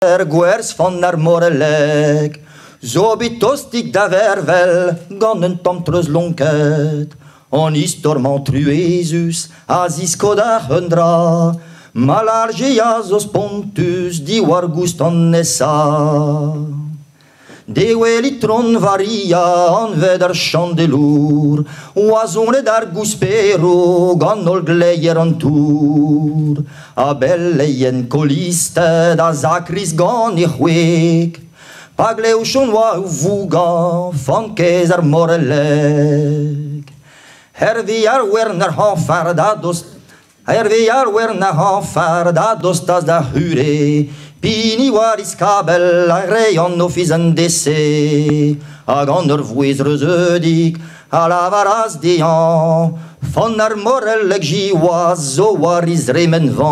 Er gwerz fan ar Morelleg zo bet tostik da vervel gant un tamm treuzlonket. An istor-mañ truezus a zisko d'ac'h un dra, Malarje a zo spontus diwar goust an nesañ. Dewel Itron Varia anvet ar Chandelour, oa sonet ar gouspero gant holl gleier an tour. Ha beleien kolisted a zakris gant e c'hwek, pa glevchont oa o vougañ fankez ar Morelleg. Herve ar wern ar c'hañfard a dost Herve ar wern ar c'hañfard a dostas d'ar c'hure, pini war iskabell a rey an ofis an dese. Hag an ur vouezh reuzeudik a lavaras dezhañ, Fan ar Morelleg jiwazh zo war he zremenvan.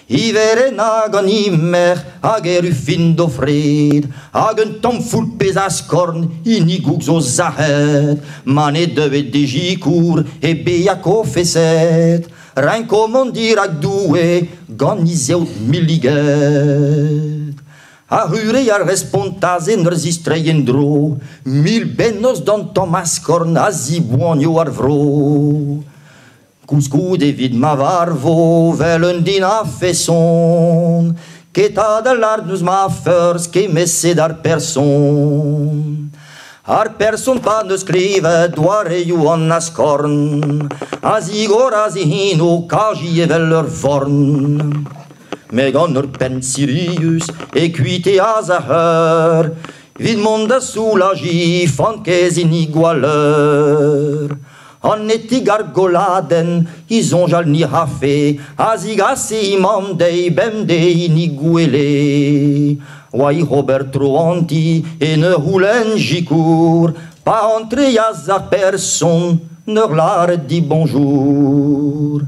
Iveren hag an imer hag erru fin d'o fred, hag un tamm foulpez askorn hini goug zo sac'het, ma ne deuet d'e sikour e bezañ kofeset, renko mont dirak Doue gant he zeod milliget. Ar c'hure a respontas en ur zistreiñ en-dro, mil bennozh d'an tamm askorn a ziboanio ar vro. Koulskoude evit ma varvo 'vel un den a-feson, ket da lâret n'eus ma feurz kement-se d'ar person. Ar person pa 'neus klevet doareoù an askorn, a zigoras e c'henoù kaji evel ur forn. Met gant ur penn sirius e kuiteas ar c'heur, evit mont da soulajiñ fankez hini gwalleur. An etig ar goladenn he soñjal ni 'rafe a zigase he mamm dezhi bemdez hini gwele. Oa hi ober tro an ti en ur c'houlenn sikour pa antreas ar person 'n ur lâret dit bonjour.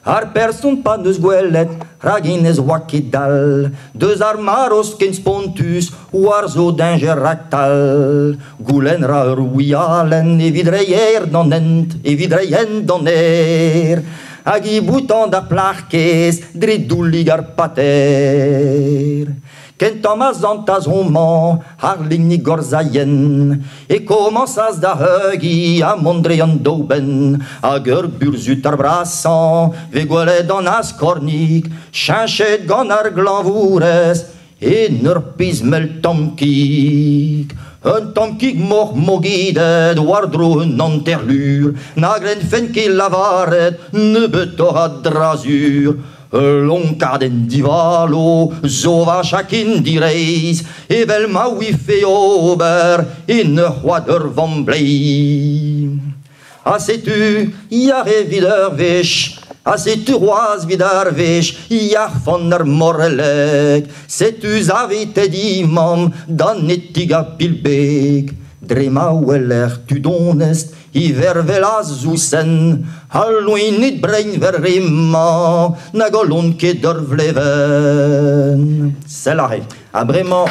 Ar person pa 'neus gwelet rak hennezh 'oa ket dall deus ar marv ken spontus war zo dañjer raktal. Goulenn 'ra ur wialenn evit reiñ aer d'an hent, evit reiñ hent d'an aer. Hag he boutañ d'ar plac'h kaezh dre doullig ar pater. Kentañ ma santas homañ harlign gorzailhenn e komañsas da heugiñ ha mont dre an daou benn hag ur burzhud ar brasañ 'vez gwelet an askornig cheñchet gant ar glañvourez en ur pezh mell tamm kig. Un tamm kig moc'h mogedet war-dro un hanter-lur na grenfen ket lavaret nebeutoc'h a dra-sur. Ul lonkadenn divalo zo war chakin direizh evel ma ouife ober en ur c'hoad ur vamm-bleiz. Ha setu yac'h evit ur wech, ha setu c'hoazh evit ar wech yac'h fan ar Morelleg. Setu savetet he mamm d'an etig ar pilbeg. Dre ma weler tud onest he vervel a-zousenn, al loened brein 'vel re-mañ na gollont ket ur vlevenn. Sell aze. Ha bremañ...